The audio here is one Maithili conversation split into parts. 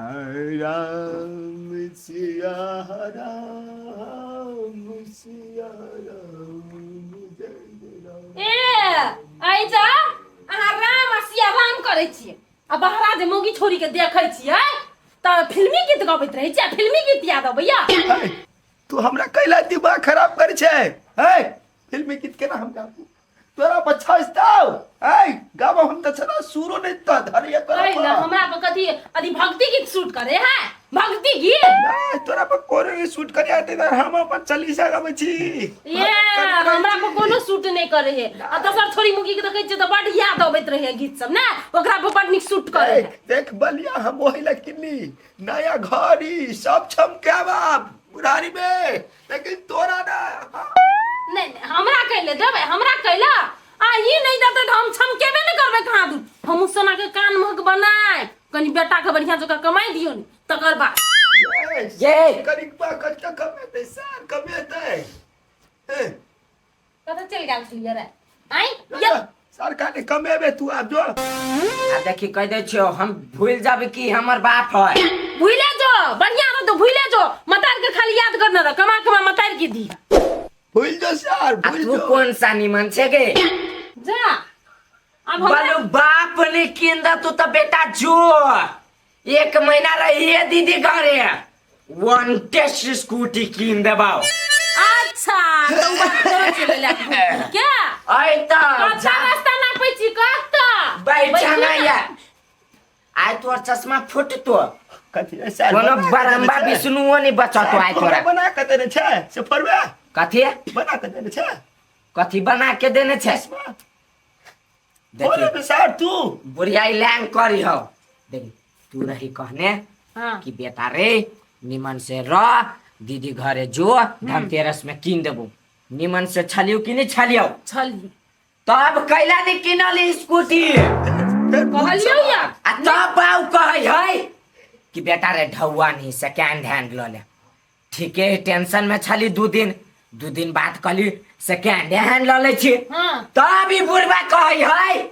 राम सिया राम सिया राम जय जय राम। ए आइ जा अहाँ राम आ सिया राम करै छियै आ बहरा जे मौगी छोरी के देखै छियै तऽ फिल्मी गीत गबैत रहै छियै आ फिल्मी गीत याद अबैया। है, तू हमरा कैला दिमाग खराब कर छै है? फिल्मी गीत केना हम गाबू? तोरा पर छजताउ है, गाबो हम त छना सुरो नहीं त धरिया तोरा अरे ना पर। हमरा पर कथी अथी भक्ति गीत शूट करे है भक्ति गीत? नहीं, तोरा पर कोनो नहीं शूट करे आते त हम अपन चालीसा गाबै छी। ये हमरा पर कोनो शूट नहीं करे है आ दोसर छोरी मुगी के देखै छियै तऽ बड याद अबैत रहे गीत सब ने, ओकरा पर बड नीक शूट करे है। देख देख बलिया, हम वही ला किनली नया घड़ी सब छमकाबा बुढ़ारी में, लेकिन तोरा ना। नहीं नहीं, हमरा कैले देबै? हमरा कैला आ ई नहीं देतै तऽ हम छमकेबे नहीं करबै। कहाँ दूर हमहूँ सोना के कान महक बनाय कनी बेटा के बढ़िया जगह कमाई दियो ने तकर बाद। ये कनिक बा कते कमेतै सर, कमेतै हे। कतऽ चलि गेल छलियै रे आइ ये? सरकार ने कमेबे, तू आब जो। आ देखी, कह दै छियो, हम भूल जाबे कि हमर बाप है। भूले जो, बढ़िया रह तो भूले जो, मतार के खाली याद करना रह, कमा कमा मतार के दी। भूल जो सर। आ भूल तू जो। कौन सा निमन छे गे? जा अब हमरा। बोलू बाप ने किन दा तू तो बेटा जो एक महीना रही है दीदी घरे, वन टेस्ट स्कूटी किन देबाओ। अच्छा तो उ बात करै छलै ला के ऐ त कच्चा रास्ता नापै छी कत्ता? बैठा ना यार, आइ तोर चश्मा फुटतो। कथी है सर? कोनो बना के बरम्बा देने छै। विष्णुओ नहीं बचतो आइ तोरा। बना के देने छै से फरबे। कथी? बना के देने छै। कथी बना के देने छै? चश्मा। देखी। बोले बे सर तू बुढ़िया लैंग करी हो, देखी तू रही कहने हाँ कि बेटा रे निमन से रह, दीदी घरे जो, धनतेरस में कीन देबो। निमन से छलियो कि नहीं छलियो? छली। तब कैला नहीं किनली स्कूटी? फेर भूल कहलियौ सवाल। या। आ तब बाऊ कहै है कि बेटा रे ढौआ नहीं, सेकेंड हैंड ल ले। ठीके है, टेंशन में छली 2 दिन, 2 दिन बाद कहली सेकेंड हैंड ल लै छी। तब ई बुढ़बा कहै है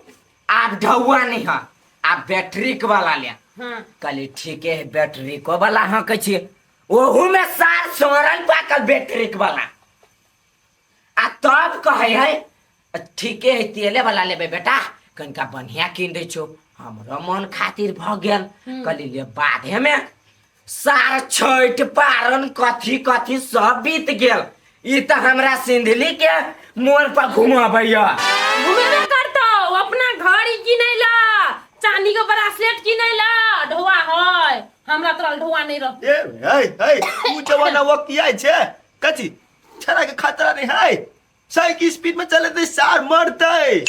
आब ढौआ नहीं है, आब बैटरीक वाला ले। कहली ठीके है, बैटरीको वाला हकै छी, ओहू में सार सड़ल पाकल बैटरीक वाला। आ तब कहै है ठीके है, तेले वाला लेबै बेटा, कनिका बढ़िया कीन दै छौ, हमरो मन खातिर भऽ गेल। कहली ले। बाधे में सार छठि पारन कथी कथी सब बीत गेल, ई तऽ हमरा सिंधली के मोड़ पर घुमाबैया। घुमेबे करतौ, अपना घड़ी किनै ला, चांदी के ब्रासलेट किनै ला ढौआ है, हमरा तोरा ढौआ नहीं रह। ए हे हे, तू जमाना वो किया छै कथी छड़ा के खतरा नहीं है, सही की स्पीड में चले तो सार मरते।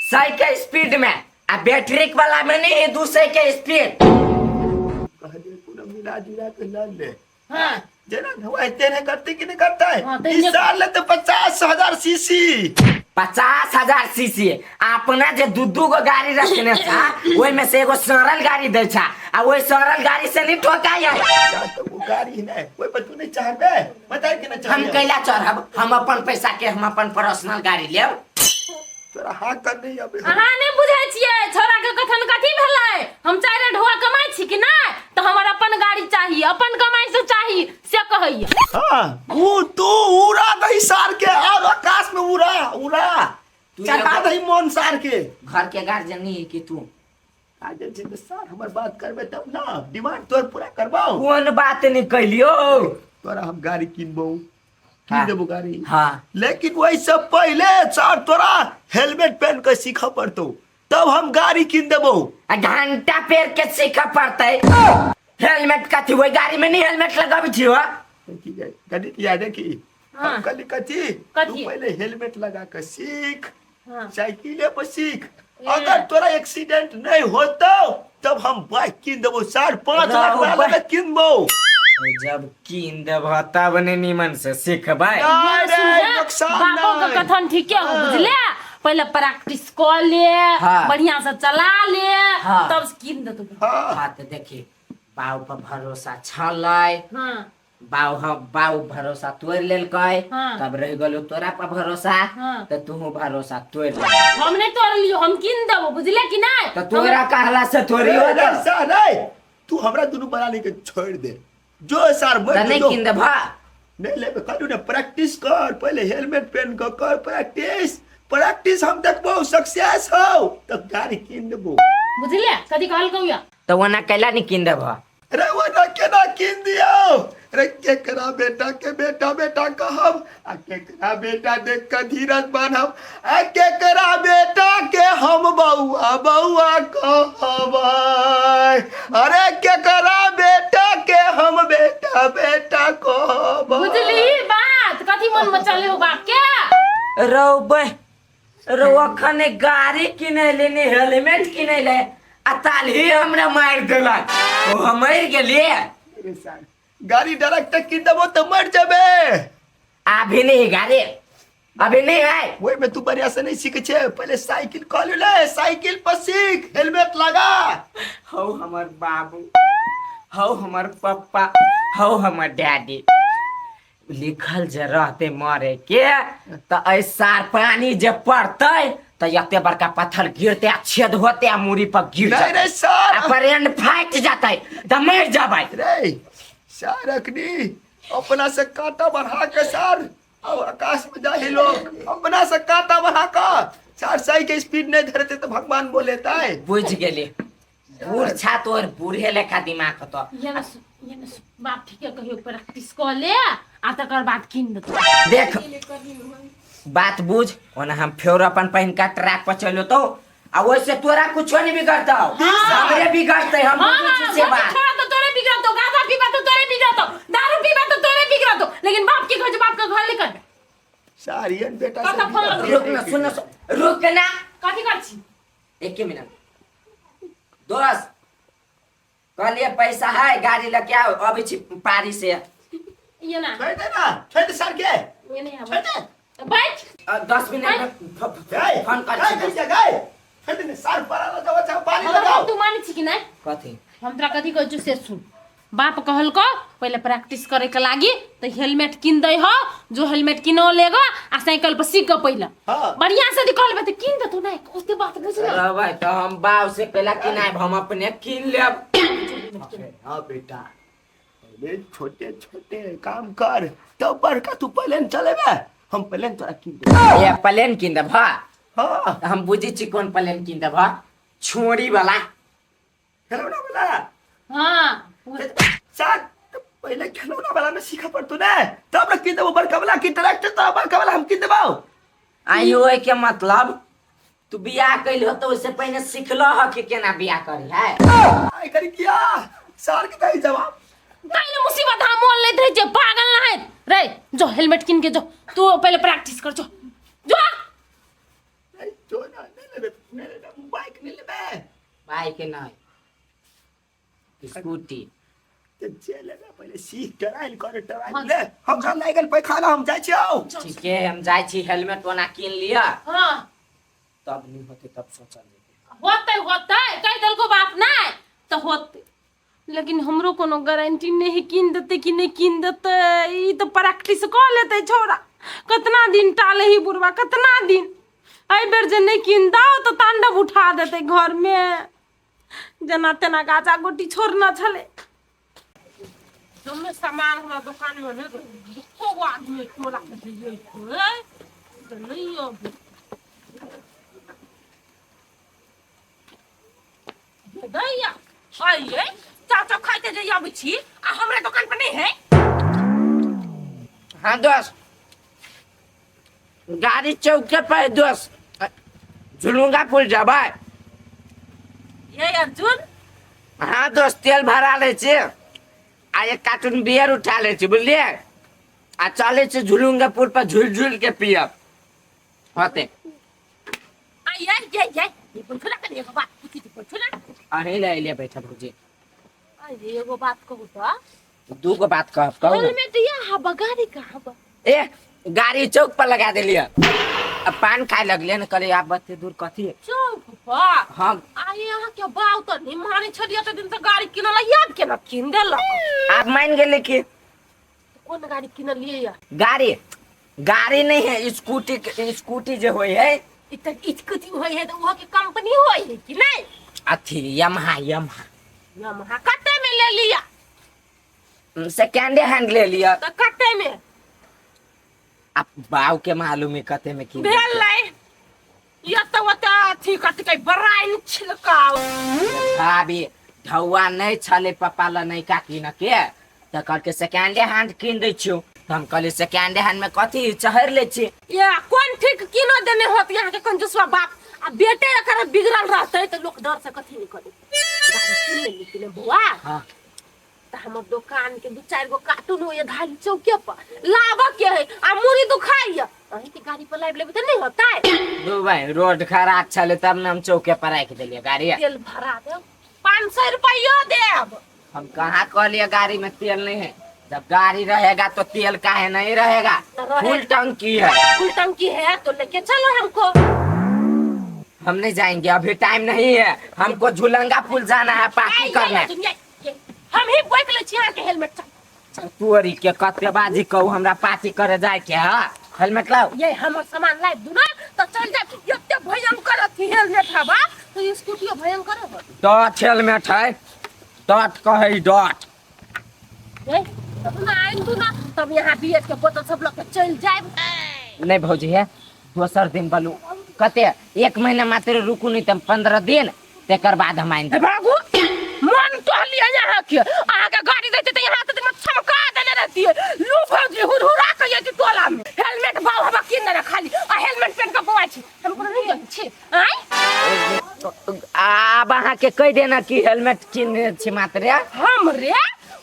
100 के स्पीड में आ बैटरीक वाला में नहीं है 200 के स्पीड। कहलिए पूरा मिला जुला के ल ले। जेना धुआं तेरे करते कि नहीं करता है? हाँ, तो इस साल ले तो 50,000 सीसी। 50,000 सीसी? अपना जे दू दू गो गाड़ी रखने छा, ओहि में से एगो सड़ल गाड़ी दै छा आ ओहि सड़ल गाड़ी से नहीं ठोकाई है। जा तो वो गाड़ी ही नहीं, ओहि पर तू नहीं चढ़बे, बताए कि नहीं हम चढ़बे? कैला चढ़ब? हम अपन पैसा के हम अपन पर्सनल गाड़ी लेब। तोरा हाँ कर नहीं अबे। अहाँ नहि बुझै छियै छोरा के कथन कथी भेलै। हम चारि ढोआ कमाइ छी कि नहि, तऽ हमर अपन गाड़ी चाही, अपन कमाइ से चाही, से कहैया। हाँ, ऊ तू उड़ा दही सार के और आकाश में उड़ा उड़ा तू चढ़ा दही मोन सार के। घर के गार्जियन नहीं है कि तू? आ जे छी तऽ सार हमर बात करबे तब ना डिमांड तोर पूरा करबाऊ। कोन बात नहीं कैलियो? तोरा हम गाड़ी किनबौ, किन देबो गाड़ी। लेकिन वही से पहले सर तोरा हेलमेट पहन के सीख पड़तो, तब हम गाड़ी किन देबो। आ घंटा पेर के सीख पड़तै हेलमेट कथी? वही गाड़ी में नहीं हेलमेट लगाबै छी हो। देखी गई गणित याद देखी। हम कहली कथी? कथी? तू पहले हेलमेट लगा के सीख, साइकिले पर सीख। ए। अगर तोरा एक्सीडेंट नहीं होतो तब हम बाइक किन देबो, 5.5 लाख रहो, वाला बाइक। किनबो। जब कीन देबह तब ने नीमन से सिखबै। नहीं, सुन नहीं, ले, नुकसान बापो के नहीं। कथन ठीके हो। बुझले, पहले प्रैक्टिस कर ले, बढ़िया से चला ले, तब से कीन देतो। हाँ। हाँ तऽ देखी, बाऊ पर भरोसा छलै। बाऊ, हाँ, बाऊ भरोसा तोड़ि लेलकै। तब रहि गेलो तोरा पर भरोसा। तऽ तूहू भरोसा तोड़ि ले। हम नहीं तोड़ लियो, हम कीन देबो, बुझले कि नहीं? तऽ तोरा कहला से थोड़ी ए, होतौ। रे, सार, रे, तू हमरा दुनू बना के छोड़ दे जो सार तऽ मर नहि जो कीन देबह नहीं लेबे कहलू ने प्रैक्टिस कर पहले हेलमेट पहन के कर प्रैक्टिस प्रैक्टिस हम देखबो सक्सेस हो तो गाड़ी कीन देबो बुझलियै कथी कहलकौ या तऽ ओना कैला नहि कीन देबह अरे वो ना केना कीन दियो अरे केकरा बेटा के बेटा बेटा कहब आ केकरा बेटा देख के धीरज बान्हब आ केकरा बेटा के हम बौआ बौआ कहबै अरे केकरा बेटा के हम बेटा बेटा कहबै बुझली बात कथी मन में चले हो बाप के रौ बे रौ अखन गाड़ी किनै ने हेलमेट किनै ले आ तालही हमरा मारि देलक ओ हम मरि गेलियै अरे सार, गाड़ी डायरेक्ट कीन देबो तऽ मर जेबे अभी नहीं गाड़ी अभी नहीं है ओहि में तू बढ़िया से नहीं सीखे छे पहले साइकिल कॉल ले साइकिल पर सीख हेलमेट लगा हौ हमर बाबू हौ हमर पप्पा हौ हमर डैडी लिखल जे रहते मरे के तऽ एहि सार पानी जे पड़तै तऽ एते बड़का पत्थर गिरते आ छेद होते आ मूड़ी पर गिर नहीं जेतै रे सर आ ब्रेन फाटि जेतै तऽ मरि जेबै रे सर अखनी अपना से कांटा बढ़ा के सर अब आकाश में जाहि लोग अपना से कांटा बढ़ा के सर सही के स्पीड नहीं धरते तो भगवान बोले ताए बुझि गेली बूढ़ छा तोहर बूढ़े लेखा दिमाग हतो ये ना ये ना बाप ठीक है कहियो प्रैक्टिस कऽ ले आ तकर बाद कीन देतो देख बात बुझ ओना हम फेर अपन पहिनका ट्रैक पर चलो तो आ ओइसे तोरा कुछो नहीं बिगड़तौ हमरे बिगड़तै हम हाँ, बुझै छी से हाँ, बात छोड़ा तो तोरे बिगड़तो गांजा पीबा तो तोरे बिगड़तो दारू पीबा तो तोरे बिगड़तो लेकिन बाप के घर बाप के घर लेकर सारियन बेटा कतऽ से फोन लगबै? रुक ना सुन ना रुक ना कथी कर छी एक मिनट दोस्त कहलिए पैसा है गाड़ी लके आओ अबै छी पारी से ये ना छोड़ दे ना छोड़ दे सर के ये नहीं छोड़ आबै दे बैठ 10 मिनट में गाय फोन कर गाय छी कैसे गाय छोड़ दे ना सर पर लगाओ अच्छा पानी हमर लगाओ बात तू मानै छी कि नहि कथी हम तोरा कथी कहै छियौ से सुन बाप कहलको पहिले प्रैक्टिस करे के लागी तो हेलमेट किन दै हो जो हेलमेट किनो लेगो आ साइकिल पर सीख के पहिले हाँ। बढ़िया से कहलबे तऽ किन देतौ नहि ओते बात बुझ ना रहबै तऽ हम बाप से पहला किनायब हम अपने किन लेब हाँ बेटा पहले छोटे छोटे काम कर तब बड़का तू प्लेन चलेबे हम प्लेन तोरा किन देबो ए प्लेन किन देब हाँ हम बुझै छी कोन प्लेन किन देब छोड़ी वाला खिलौना वाला हाँ साथ तो पहले खिलौना वाला में सीखा पड़तो ना तब ना किन देबो बड़का वाला की ट्रैक्टर तोरा बड़का वाला हम किन देबो आइयो के मतलब तू बियाह कैल हो तो उससे पहले सिखल ह कि केना बियाह करी है आई करी किया सार के दही जवाब ताहि ले मुसीबत हम मोल लैत रहै छियै पागल ना है रे जो हेलमेट किन के जो तू पहिले प्रैक्टिस कर जो जो नहीं जो ना नहीं लेबे नहीं लेबे बाइक नहीं लेबे बाइक नहीं स्कूटी ते जे लेबे पहिले सीख ट्रायल कर ट्रायल ले हम घर लागि गेल पैखाना हम जाइ छियौ ठीक है हम जाइ छी हेलमेट ओना कीन लिअ हाँ तब नहीं होते तब सोचल जेतै होतै होतै कहि देलको बाप नहि तऽ होतै लेकिन हमरो कोनो गारंटी नहि है कीन देतै कि नहि कीन देतै ई तऽ प्रैक्टिस कऽ लेतै छौड़ा कतना दिन टाले ही बुढ़वा कतना दिन एहि बेर जे नहि कीन दौ तऽ तांडव उठा देतै घरमे जेना तेना गाजा गोटी छोड़ना छलै जम्मे सामान हमरा दोकानमे भेल एको गो आदमी टोला के दैयै छै तऽ नहि अबै दैया आइए चाचा खाइते जे आबै छी आ हमरा दोकान पर नहीं है हाँ दोस्त गाड़ी चौके पर है दोस्त झुलुंगा पुल जबै ये अर्जुन हाँ दोस्त तेल भरा लै छी आ एक कार्टून बियर उठा लै छी बुझलियै आ चलै छी झुलुंगा पुल पर झुल झुल के पियब होते आइए ये ये ये पूछो ना कनी एगो बात पूछी थी पूछो ना अहीं ले अइले बैठा भौजी अरे एगो बात कहू तो दू गो बात कहब कहू ना। हेलमेट या हवा गाड़ी कहाँ बा ए गाड़ी चौक पर लगा देलियै अब पान खाए लगलियै ने कहलियै आब बत्ते दूर कथी चौक पर हम आइ अहाँ के बाव तऽ नहि मानै छलियै तऽ दिन तऽ गाड़ी किनल याद केना किन देलक आब मान गेलै कि कोन गाड़ी किनलियै या गाड़ी गाड़ी नहीं है स्कूटी स्कूटी जे होय है ई तऽ स्कूटी होइ है तऽ ओहो के कंपनी होइ है कि नहि अथी यमहा यमहा यमहा कते में में ले लिया? सेकेंडे हैंड ले लिया। तऽ कते में? आ बाऊ के मालूम है कते में कीन। भेल लै ये तऽ ओते अथी कथी कहै बराइन छिलकाउ। भाभी, ढौआ नहीं छले पप्पा ला नहीं का कीन के, तऽ कहलकै सेकेंडे हैंड कीन दै छियौ, तऽ हम कहलियै सेकेंडे हैंड में कथी चढ़ि लै छी। ये कोन ठीक किनो देने होत यहाँ के कंजूसवा बाप, आ बेटे एकर बिगड़ल रहतै तऽ लोक डर से कथी नहीं करे। गाड़ी किन लेली कि ने बौआ? हाँ। तऽ हमर दोकान के दू चारि गो कार्टून होइए धाली चौके पर लाबऽ के है, आ मुड़ी दुखाइए, अहीं के गाड़ी पर लाबि लेबै तऽ नहि होतै? दू भाई, रोड खराब छलै तब ने हम चौके पर राखि देलियै गाड़ी। तेल भरा देब, 500 रुपैयो देब। हम कहाँ कहलिए गाड़ी में तेल नहीं है? जब गाड़ी रहेगा तो तेल काहे नहीं रहेगा? तो रहे- फुल टंकी है। फुल टंकी है तो लेके चलो हमको। हम नहीं जाएंगे, अभी टाइम नहीं है, हमको झुलंगा पुल जाना है पार्टी करने। हम ही बोक ले छी अहाँके हेलमेट, चल। तोरी के कते बाजी कहू, हमरा पार्टी करे जाए के है, हेलमेट लाओ। ये हमर सामान लाइब दू ना तो चल जाए। एते भयंकर अथी हेलमेट हवा तो स्कूटियो भयंकर हो। डॉट हेलमेट है, डॉट कहे डॉट। ए तब ना आइन दू ना तब यहाँ बियर के बोतल सब लऽ के चल जाएब। नहीं भौजी है, दोसर दिन बोलू, कते एक महीना मात्र रुकू, नहीं तो 15 दिन तेकर बाद हम आइन। बाबू मन कहलिए यहाँ के अहाँ के गाड़ी देते तऽ यहाँ तऽ छमका देने रहती है। लू भौजी, हुरहुरा के ये टोला में हेलमेट बाबू हम किन देने खाली आ हेलमेट पहन के बौआ छी, हम कोनो नहीं जानै छी आँय। आब अहाँ के कहि देना कि हेलमेट किन छी मात्र। हम रे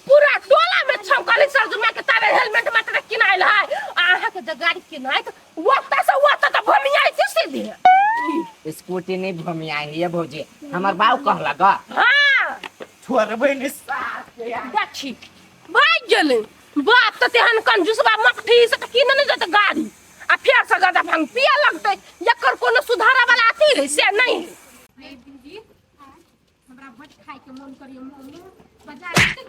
पूरा टोला में छमकली सरजुमा के ताबे हेलमेट मात्र किनाइल है, आ अहाँ के जे गाड़ी किनाइ तऽ ओतऽ से ओतऽ तऽ भमियाइ छी सीधे। स्कूटी नहीं भमियाई है भौजी, हमर बाऊ कहलक। हाँ। छोड़बै नहीं साथ के यार। देखी भागि गेलै बाप तऽ तेहन कंजूसबा मकठी से तऽ किन नहि जेतै गाड़ी, आ फेर से गाजा भांग पिए लगतै। एकर कोनो सुधारा वाला अथी है से नहीं है। दीदी, हमरा बड खाय के मन करियो मोमो बाजार।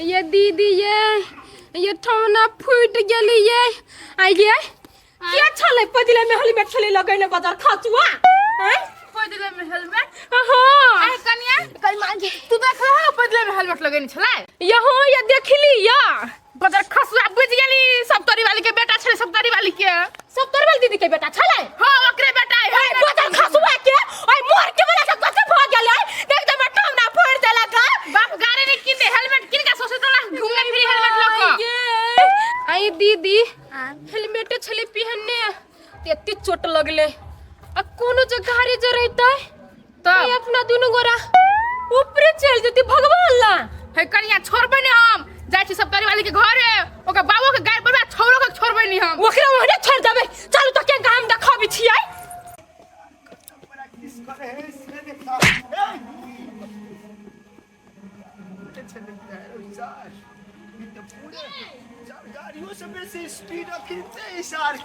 ये दीदी, ये ठौना फूट गेली। ये आ ये के छलै पजले में हेलमेट छलै लगैने बाजार खचुआ? आँय? पैदले में हेलमेट? हाँ। आए कनिया, कल मांगे। तू देख रहा पैदले में हेलमेट लगेने छलै? यहो ये देखली या। बजर खसुआ, बुझ गेली, सब तोरी वाली के बेटा छलै, सब तोरी वाली के। सब तोरी वाली दीदी के बेटा छलै? हाँ, ओकरे बेटा है। ओए बजर खसुआ के, ओए मोर के वाला से कथि भ गेलै? देख त हमर ठौना फोड़ देलक। बाप गाड़ी नहीं किन दे, हेलमेट किन के सोचे तोला घूमने फिरी हेलमेट लक। आई दीदी, हेलमेट छलै पिहने ते एते चोट लगले, आ कोनो जे गाड़ी जे रहतै तब अपना दुनू गोरा ऊपरे चल जेती भगवान ला। हे कनिया, छोड़बै ने हम, जाइ छी सब तोरी वाली के घरे, ओकर बाबो के गाड़ बरबा, छोड़ो के छोड़बै नी हम। ओकरा ओहने छोड़ देबै। चलू तऽ के हम देखबै छियै। प्रैक्टिस करे है से देखा। ए ई तऽ पूरे चार गाड़ियों से बेसी स्पीड अखिनते ई सार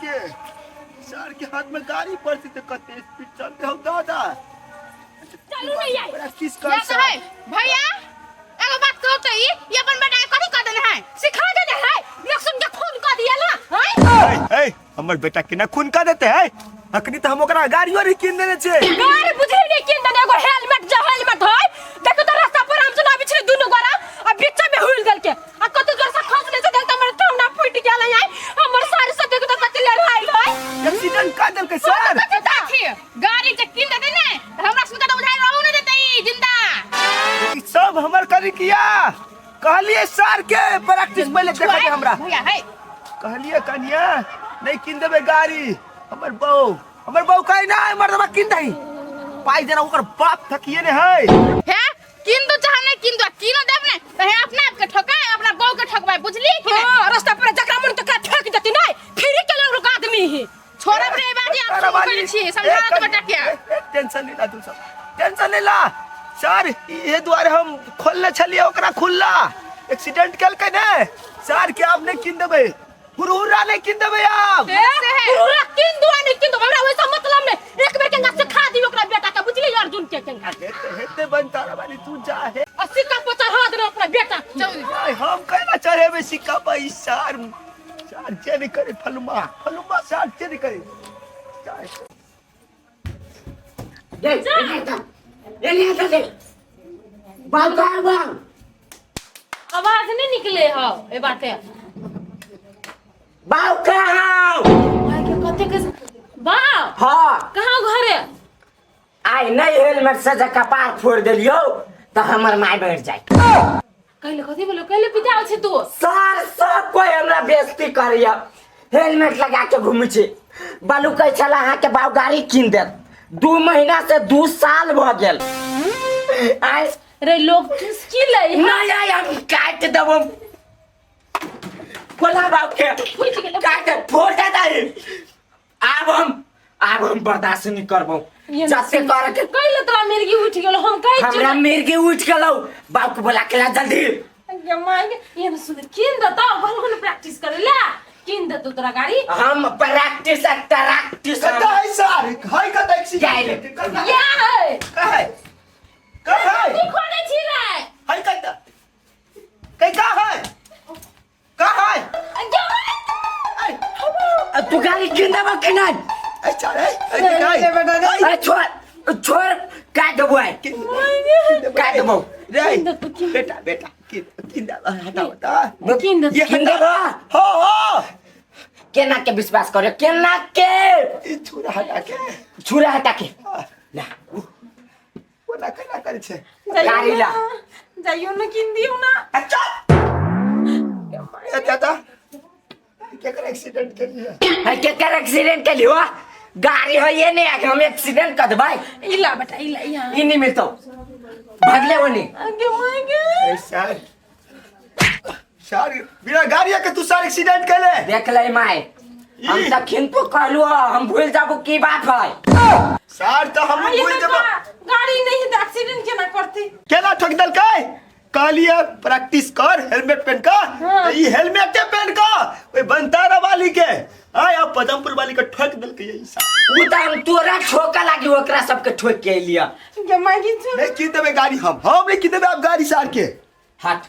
के हाथ में गाड़ी पड़ती तऽ कते स्पीड चलते हो दादा। चलू ने यार। प्रैक्टिस कर या तो सार। है भैया, एगो बात कहू त ई अपन बेटा के कथी कर देने है? सिखा देने है, लोग सुन के खून कर दिया ना हैं? ए, ए, हमर बेटा केना खून कर देते है? अखनी तऽ हम ओकरा गाड़ियो नहीं कीन देने छियै। गाड़ी बुझे नहीं किन देने, एगो हेलमेट जे हेलमेट है देखो तो रास्ता पर हम सुना बिछले दुनू गोरा आ बीच में हुल देल के आ कत जोर से खसले से देल त हमर ठौना फूट गेल है, हमर सारी सब देखो तो कति लड़ाइल है। एक्सीडेंट कर देलकै सर। देखी, गाड़ी जे कीन देते ने त हमरा सुनके त बुझाइ रहू ने देते ई जिंदा। ई सब हमर करी किया कहलिए सर के प्रैक्टिस पहले देखा दे हमरा। भैया है। कहलिए कनिया नहीं कीन देबे गाड़ी, हमर बहू कहे ना मर्दबा कीन दही, पाई जना ओकर बाप थकिए ने है। हे किन दो चाहे नहीं किन दो, किनो देब ने त हे अपना आप के ठकाय अपना बहू के ठकबाय, बुझली कि नहीं? हां, रास्ता पर जकरा मन तकरा ठोक देती नहीं फ्री के लोग आदमी ही। छोड़ब रे बाजी, आप शुरू करै छी समझा तो बेटा के। टेंशन नहीं ला, तू सब टेंशन नहीं ला सर। ये दुआरे हम खोलने छलिए ओकरा खुल्ला, एक्सीडेंट केलकै ने सर के आप नहीं कीन देबै। हुरहुरा नहीं किन देबै आब। से है। पूरा किन दो नहीं किन दो, हमरा वैसा मतलब नहीं। एक बेर केंगा सिखा दियो ओकरा बेटा के, बुझलियै अर्जुन के केंगा। हेते हेते बनतारा वाली तू जा हे। आ सिक्का पर चढ़ा देना अपना बेटा के। आय, हम केना चढ़ेबै सिक्का पर? ई सार सार जे नहीं करे फलुमा फलुमा सार जे नहीं करे। जा। ए, एने आता। एने आता दे। बाबू कहाँ बाबू? आवाज नहीं निकले हो ए बाते। बाबू कहाँ? भाई के कते के बाप। हाँ। कहाँ घरे? आइ नहीं हेलमेट से जे कपार फोड़ देलियो तऽ हमर माय बैठ जाय। कहले कथी बोलो? कहले पिता छै तू। सर सब कोई हमरा बेइज्जती करैया, हेलमेट लगा के घूमै छी। बालू कहै छला अहाँके बाबू गाड़ी कीन देत, 2 महीना से 2 साल भऽ गेल। आइ रे लोग चुस्की लै है। नहीं आइ हम काटि देबो बोला बाबू के। फुटि गेलै। काट दे, फोड़ दे दही। आब हम बर्दाश्त नहीं करबो। जते करे के कहले तोरा मिर्गी उठि गेलो, हम कहै छी। हमरा मिर्गी उठि गेलौ, बाप के बोला के ला जल्दी। गे माय गे, ये न सुन किन देतौ भल भल प्रैक्टिस करे ला किन देतौ तोरा गाड़ी। हम प्रैक्टिस आ प्रैक्टिस। कतऽ है सार? है कतऽ एक्सीडेंट? जाय ले। कतऽ? या है। कहाँ है? कहाँ है? तू खोले छी रे। है कतऽ? कहीं कहाँ है? कहाँ है? गे माय। ऐ, तू गाड़ी किन देबो कि नहीं? ऐ सार, ऐ, ऐ, ऐ, ऐ, ए, छोड़ छोड़, काट देबो आइ। काट देबो। रे, किन देतौ, किन? बेटा बेटा किन किन देबो, हटाओ तऽ। किन देतौ? ये किन देबो? हो हो। केना के विश्वास करे, केना के? ई छुरा हटा के। छुरा हटा के ला। ओना केना करै छै? गाड़ी ला। जाइयो ना किन दियो ना। अच्छा ए दादा, केकर एक्सीडेंट के लिए? है केकर एक्सीडेंट के लिए? गाड़ी है ये नहीं है हम एक्सीडेंट कर देबै। इला बेटा इला यहाँ। ई नहीं मिलतो, भागले ओनी। आगे मांगे। ए सर सर बिना गाड़ी के तू सर एक्सीडेंट कर ले। देख ले माय, हम त खिंतु कहलु हम भूल जाबू की बात है। सर तो हम ये भूल तो जब गाड़ी नहीं है तो एक्सीडेंट केना करते? केना ठोक देलकै? कहलिए प्रैक्टिस कर हेलमेट पहन कर। हाँ। तो ई हेलमेट पहन कर ओई बनतारा वाली के आय अब पदमपुर वाली के ठोक देलकै ई सार। उ त हम तोरा ठोका लागी ओकरा सबके ठोक के लिया। गे मांगी छो। नहीं की देबै गाड़ी, हम नहीं की देबै अब गाड़ी सार के। हट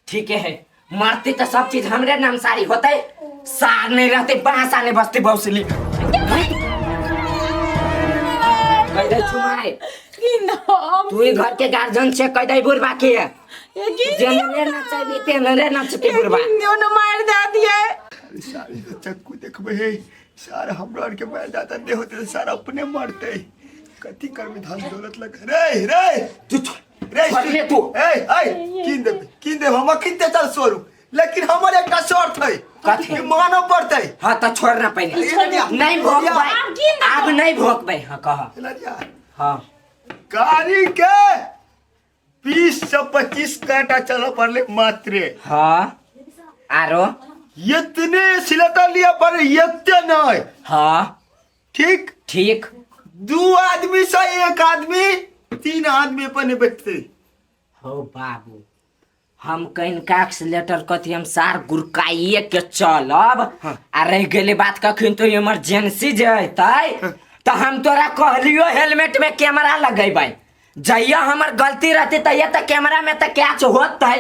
ठीक है, मरती तो सब चीज हमरे नाम सारी होते, सार नहीं रहते बांस आने बस्ती बौसली। कह दे छुमाए किन हम तू ही घर के गार्जियन से कह दे बुढ़बा के। ये किन जेनरे नचेबी तेनरे नचते बुढ़बा। किन दियो ना मार दे दिए। अरे सार चक्कू देखबै हे सार, हमरा आर के मार दाता नहीं होते सार अपने मरते। कथी करबै धन दौलत लग रे रे तू छोड़ रे छोड़ ले तू। ए ए किन देबै किन देब हम किनते चल स्वरूप, लेकिन हमर एकटा शर्त है। कथी? कि मानऽ पड़तै। हाँ तो छोड़ना पहले नहीं भोगबै, आब गिन देबो। आब नहीं भोगबै। हाँ कह। लड़िया। हाँ गाड़ी के 20 से 25 कांटा चल पड़ले मात्रे। हाँ आरो इतने सिलेटर लिया पड़े इतने नहीं। हाँ ठीक ठीक। 2 आदमी से 1 आदमी 3 आदमी पर नहीं बैठते। हो बाबू हम कहीं एक्सीलेटर कथी हम सार गुरकाइए के चलब। हाँ। आ रह गेले बात कखन तो इमरजेंसी जे अयतै तो हम तोरा कहलियो हेलमेट में कैमरा लगेबै, जहिया हमर गलती रहते तहिया तो कैमरा में तो कैच होतै।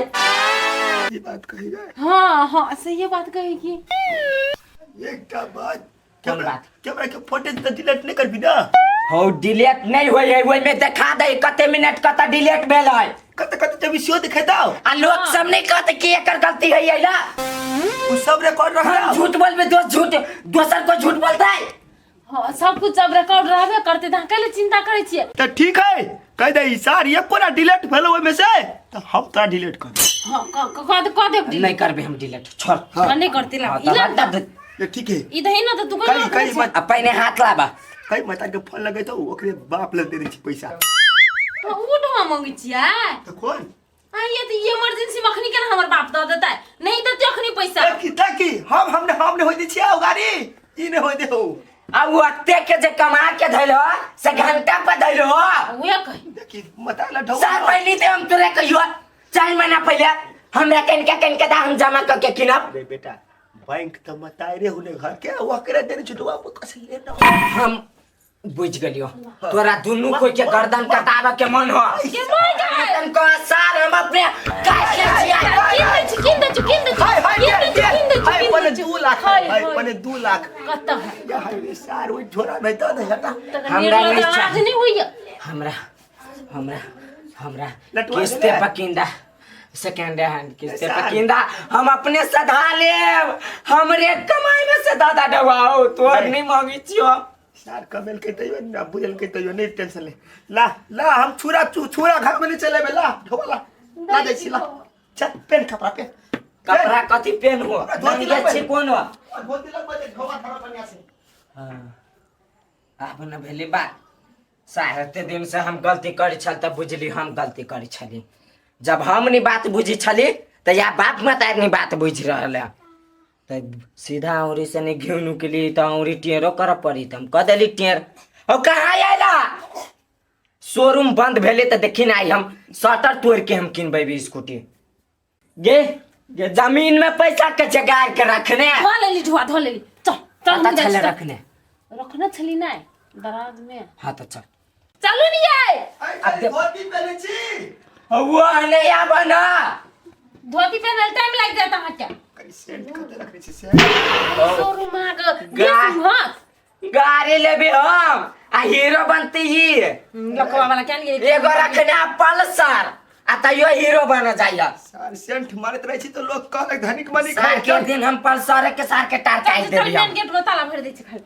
ई बात कही गए। हाँ हाँ सही बात कहेगी। एकटा बात कोन बात? कैमरा के फुटेज तो डिलीट नहीं करबी ना? हो डिलीट नहीं होय है, ओइ में देखा दे कते मिनट कत डिलीट भेल है। कते कते जब सेहो देखेताओ। आ लोग सब नहीं कहते कि एकर गलती है ये ना। उ सब रिकॉर्ड हम रखा। झूठ बोलबे दोस्त झूठ दोसर को झूठ बोलता है। हाँ सब कुछ जब रिकॉर्ड रहबे करते त कैले चिंता करै छियै? तो ठीक है कह दे सर ये कोना डिलीट भेल ओइ में से तो हम तोरा डिलीट कर देब। हाँ क क देब नहीं करबे हम डिलीट छोड़। हाँ, नहीं करते ला हाँ, तो इला हटा दे। ये ठीक है ई दही ना त तू कहीं कहीं मत आ पहिने हाथ लाबा। कहीं माता के फोन लगे तो ओकरे बाप लग दे छी पैसा। हाँ, उ ढोआ मंगै छियै? तो कौन? हाँ ये तो इमरजेंसी में अखनी केना हमर बाप दऽ देतै? नहीं देतै अखनी पैसा। देखी देखी हम हमने हमने होय दे छी आओ गाड़ी ई ने होय दे हो। आ उ अत्ते के जे कमा के धैल हो से घंटा पर धैल हो। उहे कही। देखी मता ला ढोआ। सर पहली ते हम तोरा कहियो 4 महीना पहले हमरा कनका कनका दा हम जमा करके किनब। अरे बेटा बैंक त मतारे हुने घर के ओकरे देने छी दुआ कसे लेना। हम बुझ गेलियो, तोरा दुनू कोई के गर्दन कटावे के मन हो। के मोय गए। तन को सार हम अपने काहे छिया। किन दै छी, किन दै छी, किन दै छी, हाय हाय किन दै छी, किन दै छी, हाय किन पने दै छी। 2 लाख हाय, हाय हाय। पने 2 लाख। कतऽ है? या हाय रे सार, ओइ झोरा में दऽ दे हटा। तकर हमरा निर्लज नहि आवाज चाही। नहि होइया। हमरा हमरा हमरा लटुआ किस्ते देले। पर किंदा, सेकेंड हैंड किस्ते पर सार। किंदा, हम अपने सधा लेब, हमरे कमाई में से दादा डबाओ तोर नहीं। नहीं मांगी छियो हम। सार कमेल के तैयो ना बुझल के तैयो नहीं, टेंशन ले ला ला, हम छुरा छुरा घर में नहीं चलेबे। ला ढोला ला, ला जाइ छी, ला चल, पेन कपड़ा पेन। कपड़ा कथी पेन हो? धोती नंगे लगबै। छी कोन हो? धोती लगबै जे ढोवा धरा बढ़िया से। हाँ। आब न भेलै बात। साढ़े दिन से हम गलती करै छल तऽ बुझली हम गलती करै छली। जब हम नहीं बात बुझी छली तऽ या बाप माता नहीं बात बुझि रहल है तऽ सीधा औरी से नहीं घिउ नुकली तऽ औरी टेरो करऽ पड़ी तऽ हम कऽ देली टेर। ओ कहाँ आयला? शोरूम बंद भेलै तऽ देखी ना, आइ हम शटर तोड़ि के हम किनबै स्कूटी। गे गे, जमीन में पैसा के जगाड़ के रखने। धो लेली ढुआ, धो लेली, चल चल। कतऽ हम जाइ छलै छी, चल। रखने? रखने छली नहि दराज में। हाँ तऽ चल। चलू नी ये। अब देख- धोती पहने छी। वो नहीं आब ना। धोती पहनल टाइम लागि जायत अहाँके। कनी सेंट कते रखने छी सेंट? शोरूम अहाँके गा- बेसी हत। गाड़ी लेबे हम आ हीरो बनती ही। लकवा वाला क्या नहीं। एगो रखने आ पल्सर आ तैयो हीरो बन जाइए। सार सेंट मारैत रहै छी तऽ लोक कहलक धनिक मनिक सार है। के दिन हम पल्सर के सार के टार चल काटि चल। देबी मेन हम। गेट में ताला भरि दै छी खाली।